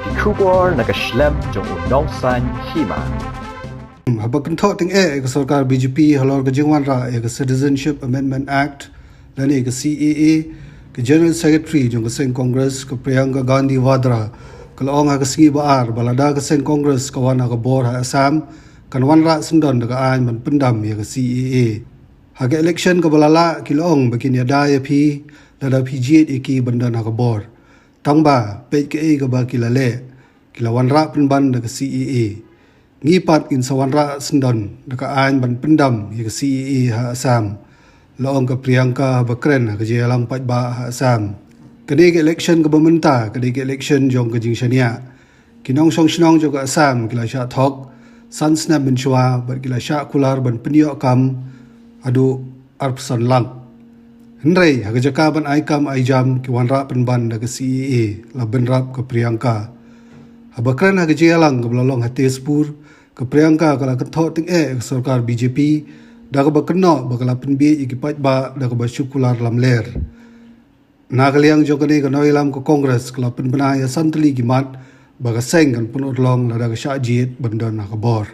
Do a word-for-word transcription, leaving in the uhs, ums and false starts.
Ki khubor na ka shlem jong u nongsan hima. Haba kynthoh tyngeh ïa ka sorkar B J P halor ka jingwanrah ïa ka Citizenship Amendment Act lane ka C A A, ka General Secretary jong ka seng Congress, ka Priyanka Gandhi Vadra, ka la ong ha ka sngi ba ar ba lada ka seng Congress ka wan ha ka bor ha Assam, kan wanrah syndon da ka aiñ ban pyndam ïa ka C A A. Ha ka election kaba la lah, ki la ong ba kin ïada ïa phi lada phi jied ïa ki ban don ha ka bor. Tang ba peit kaei kaba ki la leh, ki la wanrah pynban da ka C A A. Ngi pat ngin sa wanrah syndon da ka aiñ ban pyndam ïa ka C A A ha Assam, la ong ka Priyanka haba kren ha ka jingïalang paidbah ha Assam. Kane ka election kaba mynta ka dei ka election jong ka jingshaniah. Ki nongshong shnong jong ka Assam ki la shah thok san snem mynshuwa bad ki la shah kular ban pynïoh kam haduh arphew san lak. Hynrei ha ka jaka ban ai kam ai jam, ki wanrah pynban da ka C A A, la bynrap ka Priyanka. Haba kren ha ka jingïalang kaba la long ha Tezpur, ka Priyanka ka la kynthoh tyngeh ïa ka sorkar B J P da kaba kynnoh ba ka la pynbieit ïa ki paidbah da kaba shu kular lamler. Na ka liang jong kane ka nongïalam ka Congress ka la pynbna ïa san tylli ki mat ba ka seng kan pynurlong lada ka shah jied ban don ha ka bor.